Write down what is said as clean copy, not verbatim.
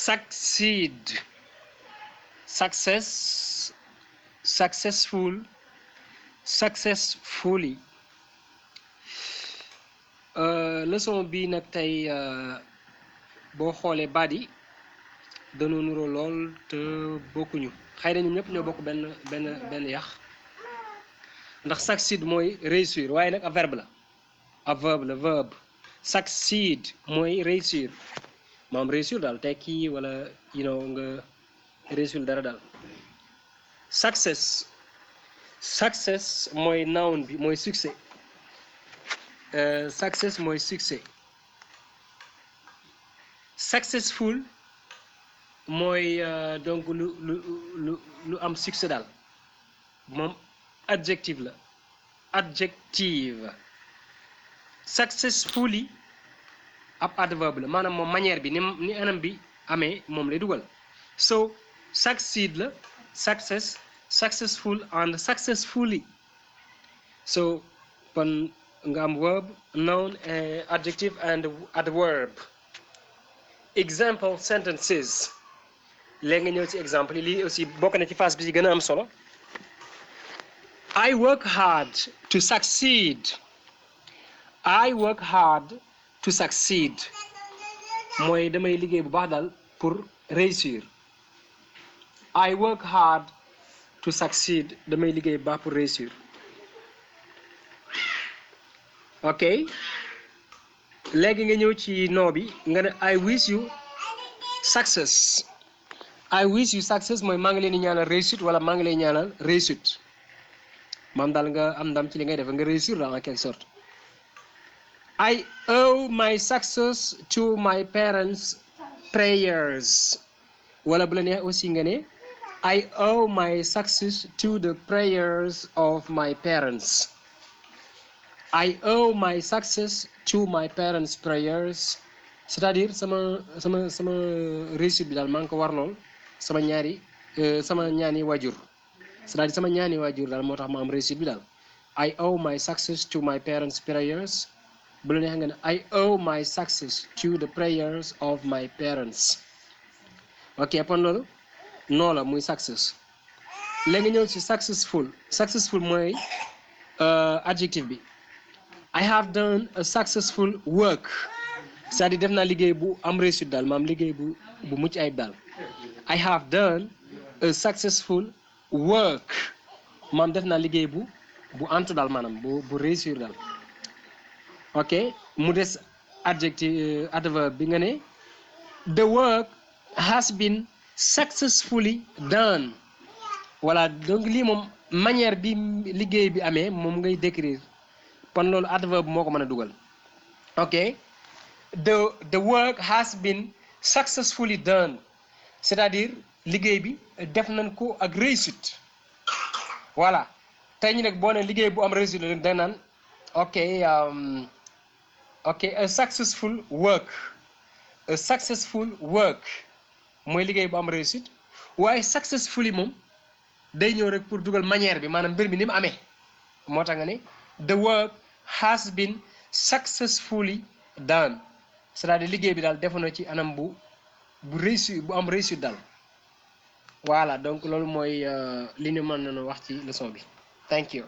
succeed, success, successful, successfully. Leçon bi nag tey boo xoolee baat yi dañoo nuroo lool te bokkuñu xëy na ñun ñëpp ñoo bokk benn yax ndax succeed mooy réussir waaye nag ab verbe la ab verbe la verbe succeed mooy réussir maam réussir daal tekki wala nga réussir dara daal. Success mooy noun bi mooy succès. Success mooy succès. Successful mooy donc lu am succès daal moom adjectif la adjective. Successfully ab adverbe la maanaam moom manière bi ni anam bi amee moom lay dugal. So succeed la success, successful and successfully. So kon nga am verb, noun, adjective and adverb. Example sentences. léegi nga ñëw ci exemple yi lii aussi bokk na ci phase bi ci gën a am solo. I work hard to succeed. I work hard to succeed. mooy damay liggéey bu baax daal pour réussir. I work hard to succeed. damay liggéey bu baax pour réussir. ok léegi nga ñëw ci noo bi nga ne I wish you success. I wish you success mooy maa ngi leen di ñaanal réussite wala maa ngi lay ñaanal réussite maam daal nga am ndam ci li ngay def nga réussir daal en quelque sorte. I owe my success to my parents' prayers wala bu la neex aussi nga ne I owe my success to the prayers of my parents. I owe my success to my parents' prayers c'est-à-dire sama réussite bi daal maa ngi ko war lool sama ñaani waajur c'est-à-dire sama ñaani waajur daal moo tax ma am réussite bi daal. I owe my success to my parents' prayers bu la neex nga ne I owe my success to the prayers of my parents. ok kon loolu noo la muy success. léegi ñëw ci successful mooy adjectif bi. I have done a successful work c'est-à-dire def naa liggéey bu am réussite daal maam liggéey bu mucc ayib daal. I have done a successful work maam def naa liggéey bu antu daal maanaam bu réussir daal. ok mu des adjective adverbe bi nga ne the work has been successfully done. voilà donc lii moom manière bi liggéey bi amee moom ngay décrire kon loolu adverbe moo ko mën a dugal. ok the work has been successfully done c'est-à-dire liggéey bi def nañ ko ak réussite. voilà tey ñu nag boo ne liggéey bu am réussite la da naan ok a successful work mooy liggéey bu am réussite waaye successfully moom day ñëw rek pour dugal manière bi maanaam mbir mi ni mu amee moo tax nga ne the work has been successfully done c'est-à-dire liggéey bi daal defoon na ci anam bu réussir bu am réussite daal. voilà donc loolu mooy li ñu mën nañu wax ci leçon bi. thank you.